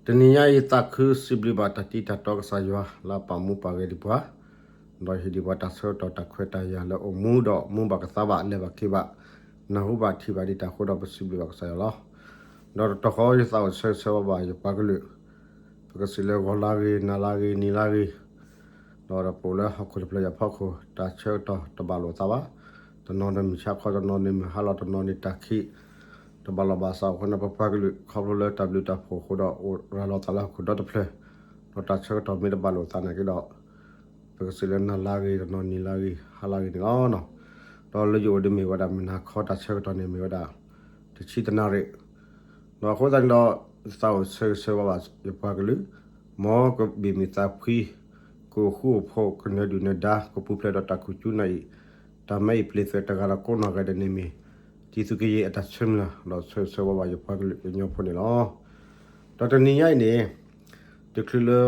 တနံၤညါအံၤ သးခုစံးဘျုးဘၣ်တၢ်တံတၢ်တီကစၢ်ယွၤလၢအပာ်မူပာ်ဂဲၤဒံးပှၤ, ဒီးဟ့ၣ်ဒံးပှၤတၢ်ဆၢကတီၢ်တၢ်ခွဲးတၢ်ယာ်လၢအိၣ်မူဒီးမူဘၣ်ကသါဘၣ် လဲၤဘၣ်က့ၤဘၣ်, နၢ်ဟူဘၣ်ထံၣ်ဘၣ်ဒံးတၢ်အဃိဒီး ပစံးဘျုးဘၣ်ကစၢ်ယွၤလီၤ. ဒီးတတီၤဃီယသးအိၣ်ဆၢဂ့ၤဆၢဝါဘၣ်ယပှၤကလုာ်, ပကစံးလၢဂီၤလၢဂ့ၤ နၤလၢဂ့ၤ နံၤလၢဂ့ၤ, ဒီးပအိၣ်လၢဟီၣ်ခိၣ်တဖျၢၣ်ညါဖီခိၣ် တၢ်ဆၢကတီၢ်တဘၣ်လိာ်သးဘၣ်, တနီၤန့ၣ်မုၢ်ဆါခီ တနီၤန့ၣ်မုၢ်ဟါလီၤ တနီၤန့ၣ်တၢ်ခံး တဘၣ်လီၢ်ဘၣ်စးအဃိန့ၣ် ပပှၤကလုာ်ခီဖျိလၢတၢ်ဘျုးတၢ်ဖှိၣ်အဃိဒီး အိၣ်ရၤလီၤသးလၢဟီၣ်ခိၣ်ဒီတဖျၢၣ်, ဒီးတၢ်ဆၢကတီၢ်မ့ၢ်တဘၣ်လိာ်သးနာ်က့ဒီး ပကစံးလၢနၤလၢဂ့ၤ တနီၤနံၤလၢဂ့ၤ ဟါလၢဂ့ၤန့ၣ်လီၤ. ဒီးလၢယအိၣ်ဒီးမ့ၢ်ဝဲဒၣ် မုၢ်နၤခီ တၢ်ဆၢကတီၢ်န့ၣ်မ့ၢ်ဝဲဒၣ် တဆံတနၣ်ရံၣ်, ဒီးအဃိသတးန့ၣ်ဒီး သးအိၣ်ဆၢဂ့ၤဆၢဝါဘၣ်ယပှၤကလုာ်, မ်ကဘ့ၣ်မုာ်သးဖှံ, ကအိၣ်ဃူအိၣ်ဖိး ကနၢၤဒုၣ်နၢၤဒါ ကပူၤဖျဲးဒီးတၢ်ခူၣ်ကၠူနၢ်အံၤ, တၢ်မဲအံၤပျ့ၤသွဲးတဂၤဒီးကိးနီၢ်ဂၤဒဲးန့ၣ်မ့ၢ် တံၤသုးကယဲၢ်အတၢ်ဆၢမုၢ်လၢ် ဒီးဆၢဂ့ၤဆၢဝါဘၣ်ယပှၤကလုာ်ကညီဖိန့ၣ်လီၤ. ဒီးတနံၤညါအံၤန့ၣ် တချုးလၢ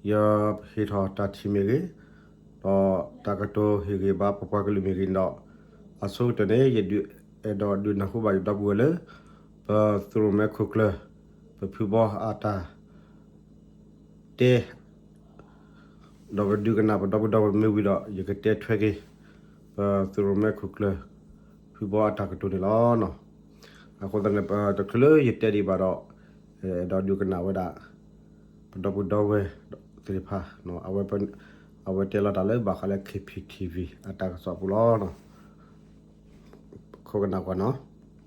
ယဟ့ၣ်ထီၣ်တၢ်ထံၣ်မ့ၢ်ဂ့ၤ, ဒီးတၢ်ကတိၤဟ့ၣ်ဂံၢ်ဘါပပှၤကလုာ်မ့ၢ်ဂ့ၤန့ၣ်ဒီး, အဆိကတၢၢ်န့ၣ် ယဒုးအဲၣ်ဒိးဒုးနၢ်ဟူဘၣ်ယဒီပုၢ်ဝဲၢ်လၢ ပသုးရိၣ်မဲခိၣ်ကျၢၢ် ပဖုဘီအတၢ်တဲ ဒီးကဒုးကနၣ်ပဒီပုၢ်ဒီဝဲၢ်မ့ၢ်ဝံၤဒီး ယကတဲထွဲက့ၤ ပသုးရိၣ်မဲခိၣ်ကျၢၢ် ဖုဘီအတၢ်ကတိၤန့ၣ်လီၤ. အဃိသတးန့ၣ် တချုးလၢယတဲဒံးဘၣ်ဒီး အဲၣ်ဒိးဒုးကနၣ်ဝဲဒၣ် ပဒီပုၢ်ဒီဝဲၢ်သ့ၣ်တဖၣ် အဝဲတဲလီၤတၢ်လၢဘၣ်ဃးလၢ ခ့ၣ်ဖံၣ်ထံၣ်ဝံၤ အတၢ်ကစီၣ်ပူၤလီၤ. ခိးကနၣ်ကွၢ်နီၤ.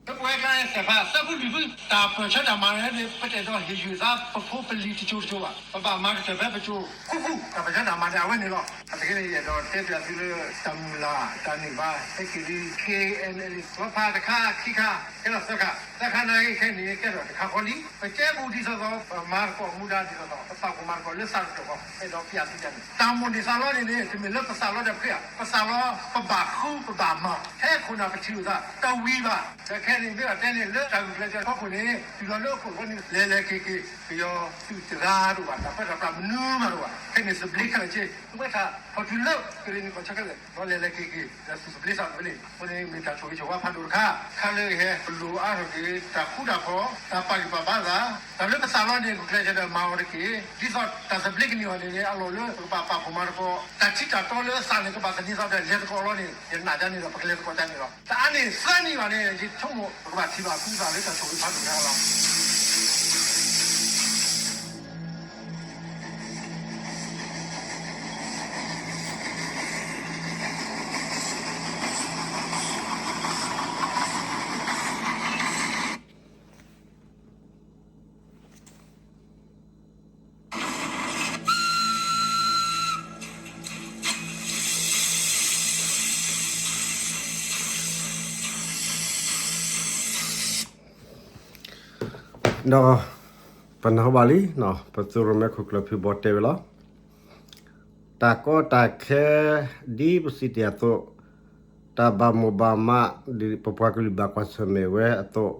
လၢပဝဲကျါန့ၣ် သ့ၣ်ဖးသၢဖုလွံၢ်ဖု တၢ်ပၢၢ်ဆၢတၢ်မၤန့ၣ် ပတအဲၣ်ဒိးဟ့ၣ်ယုၢ်သးပဖိပလံၤတကၠိတကၠိဘၣ်. ပဘၣ်မၤကတၢၢ်ဖဲပကၠိ ခူခူ တၢ်ပၢၢ်ဆၢတၢ်မၤန့ၣ် အဝဲန့ၣ်လီၤ. အတက့ၢ်န့ၣ် ယအဲၣ်ဒိးတဲပၠးသုလၢ တၢ်မုၢ်လၢ် တၢ်န့ၢ်ဘၣ် ဟဲက့ၤလံ ခ့ၣ်အဲၣ်လ်အ့ၣ် လီၤဖးတခါခံခါ ကဲထီၣ်သၢခါ, သၢခါနာ်က့ခဲအံၤန့ၣ် ကဲထီၣ်တခါဃီလံ. ပကဲဘူးဒ်သိးသိး ပမၤသကိးမူဒါဒ်သိးသိး ပပာ်ဖှိၣ်မၤသကိးလၢသးတတီၢ်ဃီ အဲၣ်ဒိးပၠးသုဒ်န့ၣ် တၢ်မိၣ်န့ၢ်သးလီန့ၣ်န့ၣ် တမ့ၢ်လၢပသးလီတဖုဧါ, ပသးလီပဘၣ်ဃုပဘၣ်မၤ ဟဲခိၣ်နၢ်ပထံၣ်လိာ်သး တဝံၤဘၣ်. ဒီးခဲအံၤန့ၣ် မ့ၢ်ဘၣ်တဲန့ၣ် လၢတၢ်ဂုာ်ကျဲးစၢးဖီခိၣ်န့ၣ် တုၤလီၤလၢအခိၣ်ဃီန့ၣ် လဲၤလဲၤက့ၤက့ၤ ပယီၤသုးတဂၤတအိၣ်ဘၣ်, တၢ်ပၢတၢ်ပြးမနုၤမးတအိၣ်ဘၣ်. ခဲအံၤန့ၣ် သဘျ့ခဲလၢာ်က့ ဝဲထီၣ်တုၤလၢကရ့ၣ်နံၣ်ကီၢ်ဆၢခဲလၢာ် ဒီးလဲၤလဲၤက့ၤက့ၤ ဒီးသုးသဘျ့သးဝဲန့ၣ် အဃိန့ၣ် မ့ၢ်တၢ်ဆိၣ်ဂ့ၤဆိၣ်ဝါဖးဒိၣ်တခါ, ခါလၢကဟဲပလိၣ်အါထီၣ်က့ၤ တၢ်ဃူတၢ်ဖိး တၢ်ပာ်ဂံၢ်ပာ်ဘါသး, တၢ်လၢပသးလီန့ၣ် ပကျဲးစၢးဒီးမၤအီၤတက့ၢ်. ဒ်သိးတၢ်သဘျ့ကန့ၢ်အီၤန့ၣ် အလီၢ်လၢပကဘၣ်ပာ်ဖှိၣ်မၤသကိး တၢ်ထံတၢ်တီလၢသးန့ၣ် ကဘၣ်သန့ၤသးဒီးလဲၤသကိးအလီၢ်န့ၣ် ယနာ်ဒ်န့ၣ်ဒီး ပကလဲၤသကိးဒ်န့ၣ်လီၤ. တအါန့ၢ်သၢနံၣ်ဘၣ်န့ၣ် ယဆိကမိၣ် ပကဘၣ်ထံၣ်ဘၣ်ဃုသးလၢတၢ်ဆိၣ်ဂ့ၤဖးဒိၣ်တခါလီၤ. ဒီးပနၢ်ဟူဘၣ်လံ, ပသုးရိၣ်မဲခိၣ်ကျၢၢ်ဖုဘီတဲဝဲလီၤ. တၢ်ကီတၢ်ခဲ ဒ်ပစံးတ့ၢ်အသိး, တၢ်ဘၣ်မိၢ်ဘၣ်မး ဒ်ပပှၤကလုာ်ဘၣ်ကွၢ်ဆၢၣ်မဲာ်ဝဲအသိး,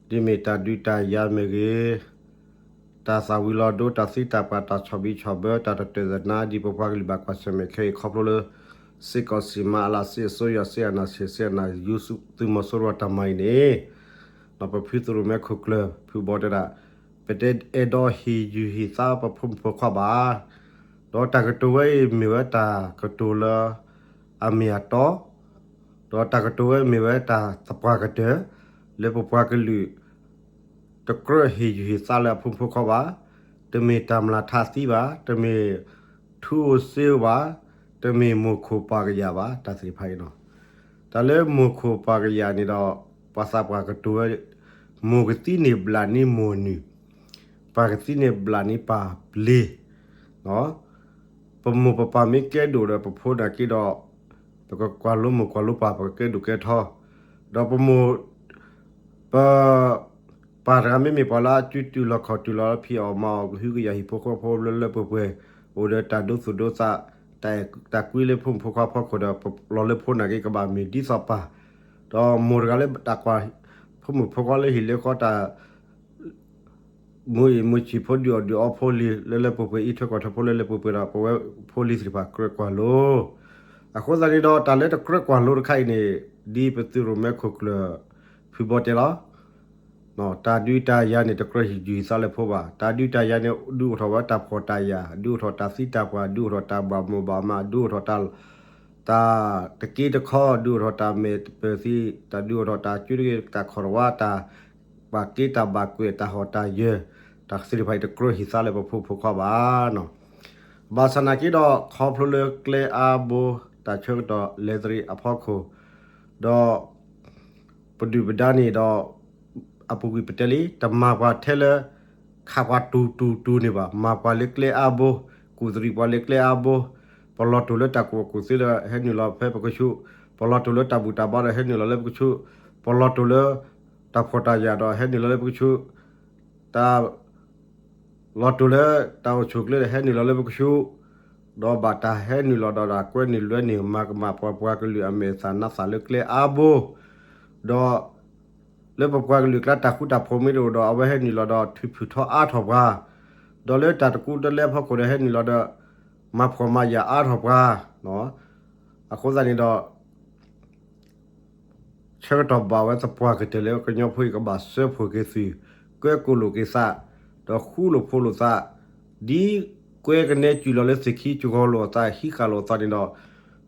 ဒ်မ့ၢ်တၢ်ဒုးတၢ်ယၤမ့ၢ်ဂ့ၤ, တၢ်သၣ်ဝံၤလီၤဒိ တၢ်သံတၢ်ပှၢ် တၢ်ဆီၣ်ဘံၣ်ဆီၣ်ဘၢ တၢ်တတၢၢ်တနါ ဒ်ပပှၤကလုာ်ဘၣ်ကွၢ်ဆၢၣ်မဲာ်ခဲအံၤ ခီဖျိလၢ စစ်ကောင်စီ မအလ စစ်အစိုးရ စစ်အာဏာရှင် စစ်အာဏာယူ သုးမီၤစိရိၤတၢ်မၤအံၤန့ၣ်, ဒီးပဖုသုးရိၣ်မဲခိၣ်ကျၢၢ် ဖုဘီတဲဒၣ်, ပတအဲၣ်ဒိးဟ့ၣ်ယုၢ်ဟ့ၣ်သါပဖိမုၣ်ဖိခွါဘၣ်. ဒီးတၢ်ကတိၤဝဲအံၤမ့ၢ်ဝဲတၢ်ကတိၤလၢအမ့ၢ်အတီ, ဒီးတၢ်ကတိၤဝဲမ့ၢ်ဝဲတၢ်သပှၢ်ကတၢၢ် လၢပပှၤကလုာ် တကြၢးဟ့ၣ်ယုၢ်ဟ့ၣ်သါလၢအဖိမုၣ်ဖိခွါဘၣ်, တမ့ၢ်တၢ်မျၢ်ထးသံဘၣ်, တမ့ၢ်ထူအိၣ်စ့အိၣ်ဘၣ်, တမ့ၢ်မိၢ်ခိၣ်ပှၤကယၤဘၣ်, တၢ်သ့ၣ်တဖၣ်အံၤလီၤ. တၢ်လၢမိၢ်ခိၣ်ပှၤကယၤန့ၣ်ဒီး ပှၤသးပှၢ်ကတိၤဝဲ, မိၢ်ကသံန့ၢ်ဘျးနံၤမိၢ်နုာ်, ပၢ်ကသံန့ၢ်ဘျးနံၤပၢ်ပျ့ၤ ပမိၢ်ပပၢ်မ့ၢ်ကဲဒိၣ်ဒီးပဖိနာ်က့ဒီး, ပကကွၢ်လိမိၢ်ကွၢ်လိပၢ် ပကကဲဒိၣ်ကဲထီ, ဒီးပမိၢ်, ပ, ပၢ်တဂၤမ့မ့ၢ်ပှၤလၢအစုတုၤလီၤခီၣ်တုၤလီၤဖံးအီၣ်မၤအီၣ် ကဟုကယာ်ဟံၣ်ဖိဃီဖိလၢလၢပှဲၤပှဲၤ, အိၣ်ဒီးတၢ်ဒိသူၣ်ဒိသး, တၢ်အဲၣ်တၢ်ကွံလၢဖိမုၣ်ဖိခွါဖီခိၣ်ဒီး ပလီၤလၢဖိနာ်က့ကဘၣ်မ့ၢ်ဒ်သိးပၢ်, ဒီးမိၢ်တဂၤလၢတၢ်ကွၢ်, ဖိမုၣ်ဖိခွါလၢဟံၣ်လၢဃီတၢ် မုၢ်အံၤမုၢ်ဆံးဖိဒုးအီၣ်ဒုးအီဖိလံၤလၢလၢပှဲၤပှဲၤ အံးထွဲကွၢ်ထွဲဖိလၢလၢပှဲၤပှဲၤဒီး ပဝဲဖိလံၤသ့ၣ်တဖၣ်ကြၢးကွၢ်လိ, အဃိသတးန့ၣ်ဒီး တၢ်လၢတကြၢးကွၢ်လိတခါအံၤန့ၣ်, ဒ်ပသုးရိၣ်မဲခိၣ်ကျၢၢ် ဖုဘီတဲလီၤ. တၢ်ဒုးတၢ်ယၤန့ၣ် တကြၢးဟံးစုဟံးသးလၢဖိဘၣ်. တၢ်ဒုးတၢ်ယၤန့ၣ် ဒုးအိၣ်ထီၣ်ဝဲတၢ်ဖှီၣ်တၢ်ယာ်, ဒုးအိၣ်ထီၣ်တၢ်သံတၢ်ပှၢ်, ဒုးအိၣ်ထီၣ်တၢ်ဘၣ်မိၢ်ဘၣ်မး, ဒုးအိၣ်ထီၣ်တၢ် တၢ်တက့တခီ, ဒုးအိၣ်ထီၣ်တၢ်မဲာ်တပၢၢ်သံ, တၢ်ဒုးအိၣ်ထီၣ်တၢ်ကၠူတဂ့ၤ တၢ်ခီၣ်တဝါ, တၢ်ဘၣ်က့တၢ်ဘၣ်ကွဲး, တၢ်ဟီၣ်တၢ်ယၢၤ, တၢ်သ့ၣ်တဖၣ်အံၤ တကြၢးဟံးသးလၢပဖိမုၣ်ဖိခွါဘၣ်. ဘၣ်ဆၣ်နာ်က့ဒီး ခီဖျိလၢကျဲအါဘိ တၢ်ဆၢကတီၢ်လဲၤတရံးအဖီခိၣ်, ဒီး ပဒုၣ်ပဒါန့ၣ်ဒီး အပူၤကွံာ်ပတဲလံ တမၤပှၤထဲလၢ ခးပှၤတူၤတူၤတူၤန့ၣ်ဘၣ်, မၤပှၤလၢကျဲအါဘိ, ကူၣ်သရံးပှၤလၢကျဲအါဘိ, ပလီၤတိၢ်လၢတၢ်ကူၣ်ဘၣ်ကူၣ်သ့ဒီး ဟဲနုာ်လီၤဖဲပကဆူး, ပလီၤတိၢ်လၢတၢ်ဘူၣ်တၢ်ဘါဒီး ဟဲနုာ်လီၤလၢပကဆူး, ပလီၤတိၢ်လၢ တၢ်ဖှီၣ်တၢ်ယာ်ဒီး ဟဲနုာ်လီၤလၢပကဆူး, တၢ် လီၤတိၢ်လၢတၢ်အိၣ်ဆူၣ်အိၣ်ချ့ဒီး ဟဲနုာ်လီၤလၢပကဆူး, ဒီးဘၣ်တၢ်ဟဲနုာ်လီၤဒီး တၢ်ကွဲနုာ်လွဲနုာ် မၤကမၣ်ပှၤပှၤကလုာ်အမဲာ်သၣ်နါသၣ်လၢကျဲအါဘိ, ဒီး လၢပပှၤကလုာ်ကျါတၢ်ဃူတၢ်ဖိးမ့ၢ်တအိၣ်ဒီး အဝဲဟဲနုာ်လီၤဒီး ထုးဖုၣ်ထီအါထီၣ်ပှၤ, ဒီးလၢတၢ်တကူတလဲအဖီခိၣ်ဒီး ဟဲနုာ်လီၤဒီး မၤဖှီၣ်မၤယာ်အါထီၣ်ပှၤ, အဃိသတးန့ၣ်ဒီး ဆၢကတီၢ်ဘၣ်ဝဲသပှၢ်ကတၢၢ်လၢ ကညီဖိအံၤကဘၣ်စၢဖှိၣ်က့ၤသုး, ကွဲကိၣ်လိာ်က့ၤသး, ဒီးဃူလိာ်ဖိးလိာ်သး, ဒ်ကွဲကနဲကုၢ်လီၤလၢသ့ၣ်ခံ ကဂီၤလိာ်အသး ဟံးဃာ်လိာ်အသးန့ၣ်ဒီး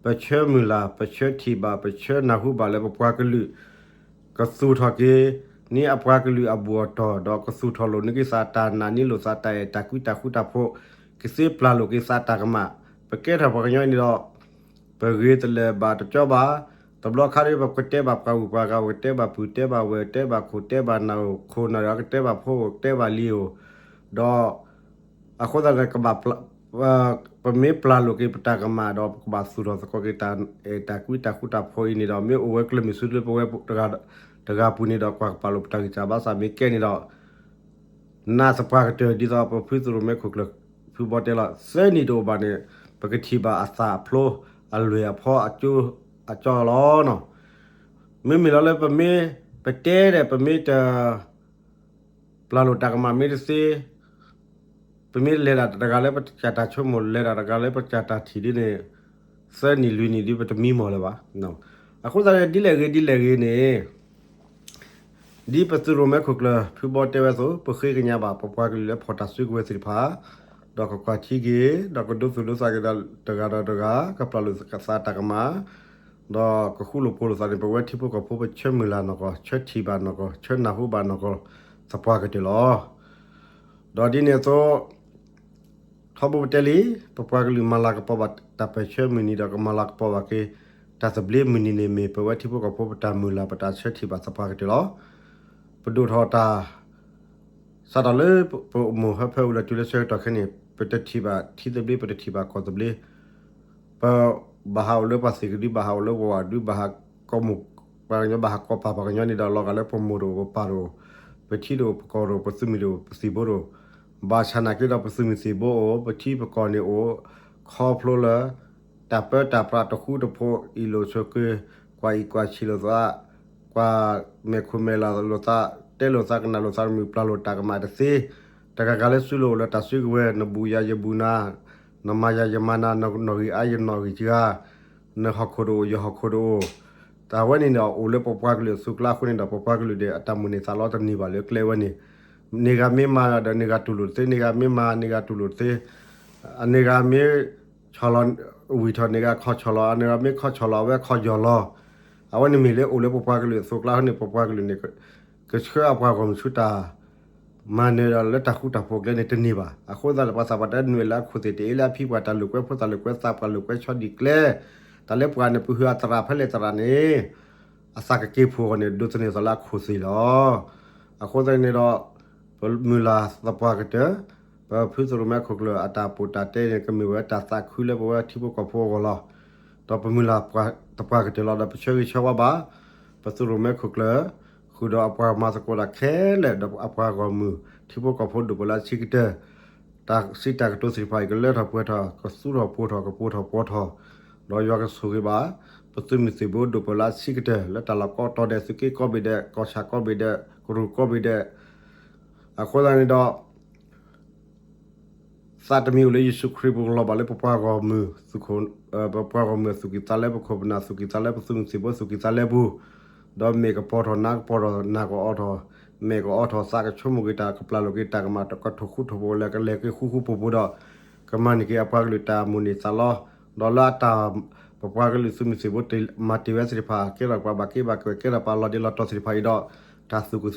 ပဆၢမုၢ်လၢ် ပဆၢထံၣ်ဘၣ် ပဆၢနၢ်ဟူဘၣ်လၢပပှၤကလုာ် ကသူၣ်ထီၣ်က့ၤန့ၢ်အပှၤကလုာ်အဘူၣ်အတီၢ် ဒီးကသူၣ်ထီၣ်လိာ်န့ၢ်က့ၤသးတၢ်နာ်န့ၢ်လိာ်သးတၢ်အဲၣ်တၢ်ကွံတၢ်ဃူတၢ်ဖိး, ကသ့ပျၢ်လိာ်က့ၤသးတၢ်ကမၣ်, ပကဲထီၣ်ပှၤကညီအံၤန့ၣ်ဒီး ပဂ့ၤတလၢာ်ဘၣ်တကၠီဘၣ်, တဘျီခါဒီး ပကတဲဘၣ်ပှၤဂုၤပှၤဂၤ ပကတဲဘၣ်ပုၢ်တဲဘၣ်ဝဲၢ် တဲဘၣ်ခိၣ်တဲဘၣ်နၢ်ဧိၤ ခိၣ်နၢ်ဒီးကတဲဘၣ်ဖိဧိၤ ကတဲဘၣ်လံၤဧိၤ, ဒီး အဃိသတးန့ၣ် ကဘၣ် ပမ့ၢ်ပျၢ်လိာ်က့ၤပတၢ်ကမၣ်ဒီး ပကဘၣ်သူၣ်ထီၣ်သကိးက့ၤတၢ်အဲၣ်တၢ်ကွံတၢ်ဃူတၢ်ဖိးအံၤန့ၣ်ဒီး မ့ၢ်အိၣ်ဝဲကျဲမုၢ်ဆူလၢပဝဲတဂၤတဂၤပူၤန့ၣ်ဒီး ကွၢ်ကပာ်လိာ်ပတၢ်ဂံၢ်စၢ်ဘါစၢ်မ့ၢ်ကဲန့ၣ်ဒီး နာ်သပှၢ်ကတၢၢ် ဒ်သိးပဖုသရိၣ်မဲခိၣ်ကျၢၢ် ဖုဘီတဲလီၤ သၢနံၣ်တအိၣ်ဘၣ်န့ၣ် ပကထံၣ်ဘၣ်အသၣ်အဖျိ အလွဲၢ်အဖီအကၠိအကၠီလီၤ. မ့မ့ၢ်လီၤလၢပမ့ၢ် ပတဲဒီး ပမ့ၢ်တ ပျၢ်လိာ်တၢ်ကမၣ်မ့ၢ်တသ့, ပမ့ၢ်လဲၤဒၣ်တဂၤလၢပကစၢ်တၢ်ဆိကမိၣ် လဲၤဒၣ်တဂၤလၢပကစၢ်တၢ်ထံၣ်ဒ်န့ၣ် သၢနံၣ်လွံၢ်နံၣ်ဒ်ပတမံမီၢ်လၢၤဘၣ်. အဃိသတးန့ၣ် ဒ်လဲၣ်ဂ့ၤဒ်လဲၣ်ဂ့ၤန့ၣ် ဒ်ပသုးရိၣ်မဲခိၣ်ကျၢၢ် ဖုဘီတဲဝဲအသိး ပဃ့ကညးဘၣ် ပပှၤကလုာ်လၢဖီၣ်တၢ်စုကဝဲၤသ့ၣ်တဖၣ် ဒီးကကွၢ်ထံက့ၤ ဒီးကဒိသူၣ်ဒိသးက့ၤဒီးတဂၤဒီးတဂၤ ကပျၢ်လိာ်သးတၢ်ကမၣ် ဒီးကဃူလိာ်ဖိးလိာ်သးန့ၣ် ပဝဲထံဖိကီၢ်ဖိ ပဆၢမုၢ်လၢ်နီၢ်ကီၢ် ဆၢထံၣ်ဘၣ်နီၢ်ကီၢ် ဆၢနၢ်ဟူဘၣ်နီၢ်ကီၢ် သပှၢ်ကတၢၢ်လီၤ. ဒီးဒ်န့ၣ်အသိး ထီဘိပတဲလံ ပပှၤကလုာ်မၤလၤကပီၤဘၣ်တၢ်ပၢၢ်ဆၢမုၢ်နံၤဒီး ကမၤလၤကပီၤဘၣ်က့ၤ တၢ်သဘျ့မုၢ်နံၤန့ၣ် မ့ၢ်ပဝဲထံဖိကီၢ်ဖိ ပတၢ်မုၢ်လၢ် ပတၢ်ဆၢထံၣ်ဘၣ်သပှၢ်ကတၢၢ်လီၤ. ပဒိၣ်ထီၣ်တၢ် စးထီၣ်လၢပမိၢ်ဟၢဖၢအူလၢတုၤလၢဆၢကတီၢ်ခဲအံၤန့ၣ် ပတထံၣ်ဘၣ်ထံသဘျ့ ပတထံၣ်ဘၣ်ကီၢ်သဘျ့ ပဘၣ်ဟးအိၣ်လၢပှၤသ့ၣ်ကဒု ဘၣ်ဟးအိၣ်လၢပှၤဝၤဒု ဘၣ်ဟးကိးမိၢ်ပှၤကညီ ဘၣ်ဟးကိးပၢ်ပှၤကညီန့ၣ်ဒီး လီၤဂာ်လၢပမိၢ်တအိၣ် ပပၢ်တအိၣ် ပထံတအိၣ် ပကီၢ်တအိၣ် ပသုးမုၢ်တအိၣ် ပသံၣ်ဘိတအိၣ် ဘၣ်ဆၣ်နာ်က့ဒီးပသုးမုၢ်သံၣ်ဘိအိၣ် ပထံပကီၢ်န့ၣ်အိၣ် ခီဖျိလၢ တၢ်ပၢတၢ်ပြးတဃူတဖိး အ့ၣ်လိာ်ဆိးက့ ကွၢ်အံၣ်ကွၢ်ဆံးလိာ်သး ကွၢ်မဲာ်ခိၣ်မဲာ်လၤလိာ်သး တဲလိာ်သးကနၣ်လိာ်သးတမုာ် ပျၢ်လိာ်တၢ်ကမၣ်တသ့ တဂၤဂၤလၢစုလိာ်အိၣ်လၢတၢ်စုကဝဲၤ နဘူၣ်ယၤယဘူၣ်နၤ နမၤယၤယမၤနၤ နနီၣ်ဂံၢ်အါယနီၣ်ဂံၢ်စှၤ နဟီၣ်ခိၣ်တအိၣ်ယဟီၣ်ခိၣ်တအိၣ် တၢ်ဝဲန့ၣ်ဒီးအိၣ်လၢပပှၤကလုာ်အသုးကျါအဃိန့ၣ်ဒီး ပပှၤကလုာ်ဒီးအတၢ်မိၣ်န့ၢ်သးလီတန့ၢ်ဘၣ်လၢကျဲဝဲန့ၣ် န့ၢ်ဂၤမ့ၢ်မၤဒီးန့ၢ်ဂၤတူၢ်လိာ်တသ့ န့ၢ်ဂၤမ့ၢ်မၤန့ၢ်ဂၤတူၢ်လိာ်တသ့ အန့ၢ်ဂၤမ့ၢ် ဆီၣ်လီၤ ဝံၢ်ထီၣ်န့ၢ်ဂၤခီၣ်ဆီၣ်လီၤ အန့ၢ်ဂၤမ့ၢ်ခီၣ်ဆီၣ်လီၤ အဝဲခီၣ်ယီၢ်လီၤ အဝဲန့ၣ်မ့ၢ်လၢအိၣ်လၢပပှၤကလုာ်အသုးကျါအဃိန့ၣ် ပပှၤကလုာ်န့ၣ် ကဆှၢအပှၤဂီၢ်မုၢ်ဆူတၢ် မၤနၢၤဒီးလၢတၢ်ဃူတၢ်ဖိးကျဲန့ၣ်တန့ၢ်ဘၣ်. အဃိသတးဒီး ပှၤသးပှၢ်တဲနွဲၣ်လၢအခိၣ်သ့ၣ် တအ့လၢအဖံပှၤ တၢ်လိာ်ကွဲဖိသၣ်လိာ်ကွဲသးပှၢ်လိာ်ကွဲဆီဒံၣ်ကျဲ တၢ်လၢပှၤန့ၣ် ပဟုးအသရၣ်ဖဲလဲၣ်သရၣ်န့ၣ် အသးကက့ၤဖှိၣ်အဂီၢ်န့ၣ် ဒိးသန့ၤသးလၢအခိၣ်သ့ၣ်လီၤ. အဃိသတးန့ၣ်ဒီး ပမုၢ်လၢ်သပှၢ်ကတၢၢ် ပဖုသရိၣ်မဲခိၣ်ကျၢၢ်အတၢ်ပိာ်တၢ်တဲန့ၣ် ကမ့ၢ်ဝဲတၢ်သးခုလၢပဝဲထံဖိကီၢ်ဖိအဂီၢ်လီၤ. ဒီးပမုၢ်လၢ်သပှၢ်ကတၢၢ်လီၤ. ဒီးပဆၢဂ့ၤဆၢဝါဘၣ် ပသုးရိၣ်မဲခိၣ်ကျၢၢ် ဃုာ်ဒီးအပှၤမၤသကိးတၢ်ခဲလၢာ် ဒီးအပှၤဂီၢ်မုၢ် ထံဖိကီၢ်ဖိဒိၣ်ပၢလၢအဆံးကတၢၢ် တၢ်စံးတၢ်ကတိၤသ့ၣ်တဖၣ်အံၤ ကလၢထီၣ်ပှဲၤထီၣ် ကသူထီၣ်ပိၤထီၣ် ကပိၤထီၣ်ပှီၤထီၣ် ဒီးယွၤကဆိၣ်ဂ့ၤဘၣ် ပသုးမုၢ်သံၣ်ဘိဒိၣ်ပၢလၢအဆံးကတၢၢ် လၢတၢ်လီၢ်ကိးတီၤဒဲး သုးက့ကိးဘ့ၣ်ဒဲး ကီၢ်ဆၣ်ကိးဘ့ၣ်ဒဲး ကရူၢ်ကိးဘ့ၣ်ဒဲး အဃိသတးန့ၣ်ဒီး သးတမံၤအိၣ်လၢယ့ၣ်ၡူးခရံာ်ပူၤ ကလီၤဘၣ်လၢပပှၤဂီၢ်မုၢ် ပပှၤဂီၢ်မုၢ်သူၣ်ကံၢ်သးလဲ ပခိၣ်ပနၢ်သူၣ်ကံၢ်သးလဲ ပသုးမုၢ်သံၣ်ဘိသူၣ်ကံၢ်သးလဲပူၤ ဒီးမ့ၢ်ကပီၤထီၣ်နါကပီၤထီၣ် နၢ်ကအီထီၣ် မဲာ်ကအိးထီၣ်သးကဆိကမိၣ်က့ၤတၢ် ကပျၢ်လိာ်က့ၤတၢ်ကမၣ် ကထိၣ်ဃူထိၣ်ဖိး လဲၤကလဲၤက့ၤဃူဃူဖိးဖိးဒီး ကမၤန့ၢ်က့ၤအပှၤကလုာ်တၢ်မိၣ်န့ၢ်သးလီ, ဒီးလၢအတၢ် ပပှၤကလုာ်သုးမုၢ်သံၣ်ဘိ မၤတ့ၢ်ဝဲသ့ၣ်တဖၣ် ကဲထီၣ်ပှၤဘၣ်က့ဘၣ်ကွဲး ကဲထီၣ်ပှၤလီၤဒ့လီၤတီၤသ့ၣ်တဖၣ်အံၤဒီး တၢ်သူၣ်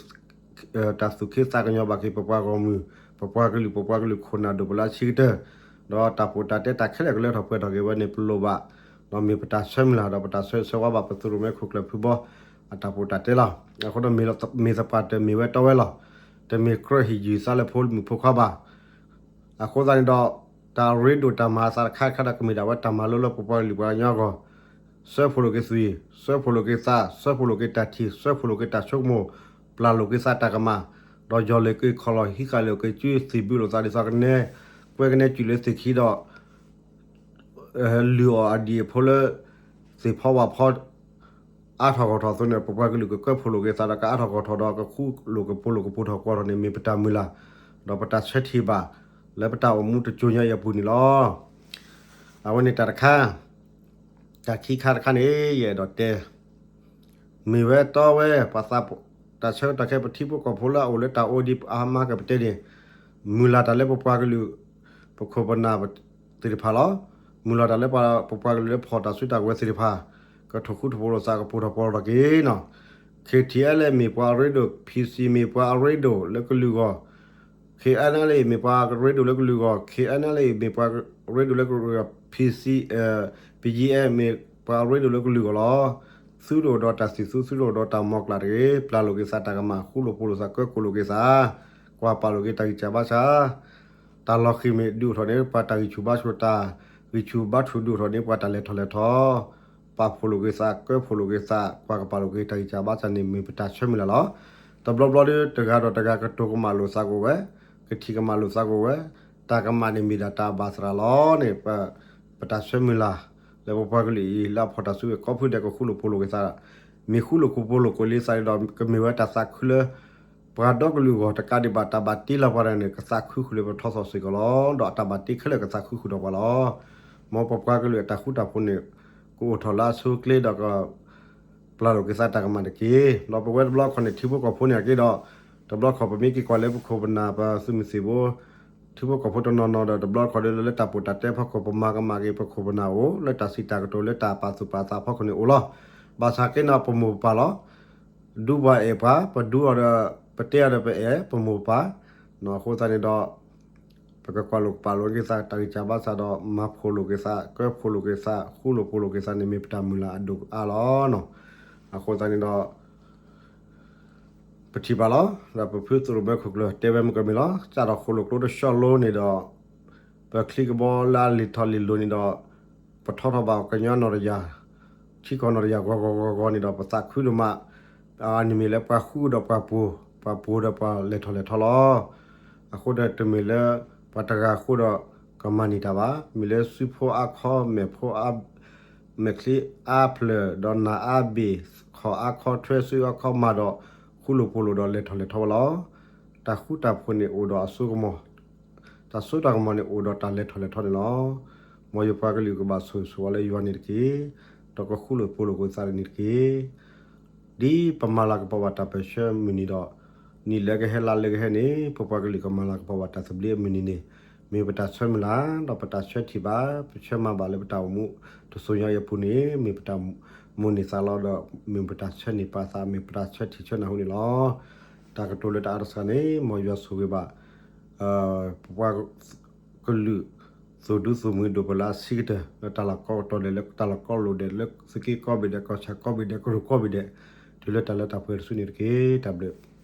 တၢ်သူၣ်ခ့သးကညီၤဘၣ်က့ၤ ပပှၤဂီၢ်မုၢ် ပပှၤကလုာ် ပပှၤကလုာ်ခိၣ်နၢ်ဒိၣ်ပလၢအဆံးကတၢၢ်, ဒီးတၢ်ပီးတၢ်တဲတၢ်ခဲလၢာ်ကလၢထီၣ်ပှဲၤထီၣ်က့ၤဝဲန့ၣ် ပလိၣ်ဘၣ်, ဒီးမ့ၢ်ပတၢ်ဆၢမုၢ်လၢ် ဒီးပတၢ်ဆၢဂ့ၤဆၢဝါဘၣ် ပသုးရိၣ်မဲခိၣ်ကျၢၢ်ဖုဘီ အတၢ်ပီးတၢ်တဲလီၤ. အဃိဒီး မ့ၢ်သပှၢ်တၢၢ်မ့ၢ်ဝဲတီဝဲလီၤ. တမ့ၢ်ကြၢးဟ့ၣ်ယုၢ်သးလၢဖိမုၣ်ဖိခွါဘၣ်. အဃိသတးန့ၣ်ဒီး တၢ်ရ့ဒိၣ်တၢ်မၤအသးတခါခါဒီး ကမ့ၢ်ဒၣ်ဝဲတၢ်မၤလိလၢပပှၤကလုာ်ပှၤကညီအဂီၢ်, စၢဖှိၣ်လိာ်က့ၤသွံၣ်, စၢဖှိၣ်လိာ်က့ၤသး, စၢဖှိၣ်လိာ်က့ၤတၢ်ထံၣ်, စၢဖှိၣ်လိာ်က့ၤတၢ်ဆိကမိၣ်, ပျၢ်လိာ်က့ၤသးတၢ်ကမၣ်, ဒီးယီၢ်လ့ၤက့ၤခီၣ်လီၢ် ဟံးဃာ်လိာ်က့ၤစု သ့ၣ်ဘုလိာ်သးဒ်သိးကနဲ ကွဲကနဲစုၣ်လၢသ့ၣ်ခံဒီး လုၢ်အီၣ်အဒံၣ်အဖိလၢ သ့ၣ်ဖီဝါဖီ အါထီၣ်ဂီၢ်ထီၣ်အသိးန့ၣ် ပပှၤကလုာ်ကကၢဖှိၣ်လိာ်က့ၤသးဒီး ကအါထီၣ်ဂီၢ်ထီၣ်ဒီး ကဃူလိာ်ကပိာ်လိာ်ကပိာ်ထီၣ်ကွီၢ်ထီၣ်န့ၣ် မ့ၢ်ပတၢ်မုၢ်လၢ်, ဒီးပတၢ်ဆၢထံၣ်ဘၣ် လၢပတၢ်အိၣ်မူတစိၤညါအံၤအပူၤန့ၣ်လီၤ. အဝဲန့ၣ်တၢ်တခါ တၢ်ခံခါတခါန့ၣ် ယအဲၣ်ဒိးတဲ မ့ၢ်ဝဲတီဝဲ ပှၤသး တၢ်ဆၢကတီၢ်ခဲအံၤ ပထံဖိကီၢ်ဖိလၢအအိၣ်လၢတၢ်အိၣ်ဒံးအါမးကပတဲန့ၣ် မုၢ်လၢ်တၢ်လၢပပှၤကလုာ် ပခိၣ်ပနၢ်သ့ၣ်တဖၣ်လီၤ. မုၢ်လၢ်တၢ်လၢပပှၤကလုာ်လၢဖီၣ်တၢ်စုတၢ်ကဝဲၤသ့ၣ်တဖၣ် ကထိၣ်ဃူထိၣ်ဖိးလိာ်သး ကပိာ်ထီၣ်ပီၤထီၣ်က့ၤနီၤ. ခ့ထံအဲလ့ၣ် မ့ၢ်ပှၤအရ့ဒိၣ်, ဖံစံၣ် မ့ၢ်ပှၤအရ့ဒိၣ်လၢကလုာ်ဂီၢ် ခ့အနလ့ၣ် မ့ၢ်ပှၤအရ့ဒိၣ်လၢကလုာ်ဂီၢ်, ခ့အနလ့ၣ် မ့ၢ်ပှၤအရ့ဒိၣ်လၢကလုာ်ဂီၢ်, ဖံစံၣ် ပယံအဲၣ် မ့ၢ်ပှၤအရ့ဒိၣ်လၢကလုာ်ဂီၢ်လီၤ. သုတအိၣ်ဒီးတၢ်သံၣ်သူ သုတအိၣ်ဒီးတၢ်မီၢ်ကျၢ်တဂ့ၤ, ပျၢ်လိာ်က့ၤသးတၢ်ကမၣ်, ဃူလိာ်ဖိးလိာ်သး, ကၢၢ်ဖိးလိာ်က့ၤသး, ကွၢ်ပာ်လိာ်က့ၤတၢ်ဂံၢ်စၢ်ဘါစၢ်, တၢ်လီၤဃံၤမ့ၢ်ဒုးအိၣ်ထီၣ်န့ၣ် ပှၤတၢ်ဂံၢ်ဆူၣ်ဘါဆူၣ်, တၢ်ဂံၢ်ဆူၣ်ဘါဆူၣ်ဒုးအိၣ်ထီၣ်န့ၣ် ပှၤတၢ်လဲၤထီၣ်လဲၤထီၣ် ပာ်ဖှိၣ်လိာ်က့ၤသး, ကၢၢ်ဖိးလိာ်က့ၤသး, ကွၢ်ကပာ်လိာ်က့ၤတၢ်ဂံၢ်စၢ်ဘါစၢ်န့ၣ် မ့ၢ်ပတၢ်ဆၢမုၢ်လၢ်လီၤ. တဘျီဘျီဒီး တဂၤဒီးတဂၤကတိၤကမၣ်လိာ်သးကအိၣ်ဝဲ, ကထံၣ်ကမၣ်လိာ်သးကအိၣ်ဝဲ, တၢ်ကမၣ်န့ၣ်မ့ၢ်ဒၣ်တၢ်ဘၣ်သရၣ်လီၤန့ၣ် ပတၢ်ဆၢမုၢ်လၢ် လၢပပှၤကလုာ်အံၤ လၢအဖီၣ်တၢ်စုကဝဲၤကိးဖုဒဲး ကဃူလိာ်ဖိးလိာ်က့ၤသး, မ့ၢ်ဃူလိာ်ဖိးလိာ်က့ၤလံသးန့ၣ်ဒီး ကမ့ၢ်ဝဲတၢ်သးခုလၢ ပှၤဒီကလုာ်အဂီၢ်တကးဒံးဘၣ် တၢ်ဘၣ်တ့လီၤပှၤတဂၤန့ၣ် ကသးခုဃုာ်လၢပထီသီၣ်စ့ၢ်ကီးလီၤ. ဒီးအတၢ်ဘၣ်တ့ခဲလၢာ်ကသးခုဃုာ်ဒီးပှၤလီၤ. မ်ပပှၤကလုာ်အတၢ်ဃူတၢ်ဖိးန့ၣ် ကအိၣ်ထီၣ်လၢအဆိအချ့ဒီးက ပျၢ်လိာ်က့ၤသးတၢ်ကမၣ်တက့ၢ်. ဒီးပဝဲတဘျီခီန့ၣ် ထံဖိကီၢ်ဖိန့ၣ်အက့ဒီး တဘျီခီပမ့ၢ်က့ၤကွၢ်လၢပခိၣ်ပနၢ်ပသုးမုၢ်သံၣ်ဘိ ထံဖိကီၢ်ဖိတနီၤနီၤဒီး တဘျီခီဒီးလၢတၢ်ပီးတၢ်တဲဖီခိၣ် ပမၤကမၣ်က့ၤပခိၣ်ပနၢ်အိၣ် လၢတၢ်စံးတၢ်ကတိၤလၢတၢ်ပာ်သူၣ်ပာ်သးဖီခိၣ်န့ၣ်အိၣ်လီၤ. ဘၣ်ဆၣ်က့န့ၣ် ပမိၢ်ပပၢ်လီၤ. ဒူပှၤအဲၣ်ပှၤ, ပဒူအီၤဒီး ပတဲအီၤဒီးပအဲၣ် ပမိၢ်ပပၢ်, အဃိသတးန့ၣ်ဒီး ပကကွၢ်လိာ်ကပာ်လိာ်က့ၤသး တၢ်ဂံၢ်စၢ်ဘါစၢ်ဒီး မၤဖှိၣ်လိာ်က့ၤသး ကၢၢ်ဖှိၣ်လိာ်က့ၤသး ဃူလိာ်ဖိးလိာ်က့ၤသးန့ၣ် မ့ၢ်ပတၢ်မုၢ်လၢ်အဒိၣ်အါလီၤ. အဃိသတးန့ၣ်ဒီး ပထံၣ်ဘၣ်လီၤ. ဒီးပဖုသုးရိၣ်မဲခိၣ်ကျၢၢ်တဲဝဲမုၢ်ကမ့ၢ်လီၤ. စးထီၣ်ဃိၣ်လိာ်ကျိတဆီလိန့ၣ်ဒီး ပချံကဘီလၢအလံာ်ထီၣ်လံာ်လိၤန့ၣ်ဒီး ပထီထီၣ်ဘၣ်ကညီနီၢ်တယၢ်, ထံကီၢ်နီၢ်တယၢ်ဂီၤဂီၤဂီၤဂီၤန့ၣ်ဒီး ပသးခုဒိၣ်မး, အန့ၣ်မ့ၢ်လၢပှၤဃူဒီးပှၤပှိၤ, ပှၤပှိၤဒီးပှၤလဲၤထီၣ်လဲၤထီလီၤ. အဃိဒီးတမ့ၢ်လၢ ပှၤတဂၤဃိဒီး ကမၤန့ၢ်တၢ်ဘၣ်. မ့ၢ်လၢစုဖိအါခီ မဲာ်ဖိ မဲာ်ချံအါဖျၢၣ် ဒီးနၢ်အါဘ့ၣ် ခီၣ်အါခီထွဲ စုအါခီမၤဒီး ဃူလိာ်ဖိးလိာ်ဒီးလဲၤထီၣ်လဲၤထီဝဲလီၤ. တၢ်ဃူတၢ်ဖိးန့ၣ်အိၣ်ဒီးအစိကမီၤ, တၢ်စိတၢ်ကမီၤန့ၣ်အိၣ်ဒီးတၢ်လဲၤထီၣ်လဲၤထီန့ၣ်လီၤ. မ်ယပှၤကလုာ်ကဘၣ်ဆိၣ်ဂ့ၤဆိၣ်ဝါလၢယွၤန့ၣ်တက့ၢ်. ဒီးကဃူလိာ်ဖိးလိာ်က့ၤသးန့ၣ်တက့ၢ်. ဒ်ပမၤလၤကပီၤဘၣ်တၢ်ပၢၢ်ဆၢမုၢ်နံၤဒီး နံၣ်လၢကဟဲလါလၢကဟဲန့ၣ် ပပှၤကလုာ်ကမၤလၤကပီၤဘၣ်တၢ်သဘျ့အမုၢ်နံၤန့ၣ် မ့ၢ်ပတၢ်ဆၢမုၢ်လၢ် ဒီးပတၢ်ဆၢထံၣ်ဘၣ် ပဆၢမၤဘၣ်လၢပတၢ်အိၣ်မူတစိၤညါအံၤအပူၤန့ၣ် မ့ၢ်ပတၢ်မိၣ်န့ၢ်သးလီဒီး မ့ၢ်ပတၢ်ဆၢန့ၢ်ပာ်သး မ့ၢ်ပတၢ်ဆၢထံၣ်ဆၢနၢ်ဟူန့ၣ်လီၤ. တၢ်ကတိၤလၢတၢ်အါတစှၤန့ၣ် မ်ယွၤဆိၣ်ဂ့ၤဘၣ် ပပှၤကလုာ် သူၣ်ဒူသူၣ်မုာ်ဒိၣ်ပလၢအဆံးကတၢၢ် လၢတၢ်လီၢ်ကိးတီၤဒဲး လၢတၢ်လီၢ်ကိးလိာ်ဒဲး လၢသုးက့ကိးဘ့ၣ်ဒဲး ကီၢ်ဆၣ်ကိးဘ့ၣ်ဒဲး ကရူၢ်ကိးဘ့ၣ်ဒဲး တုၤလၢတၢ်လၢတၢ်ပှဲၤတစုန့ၣ်တက့ၢ်. တၢ်ဘျုး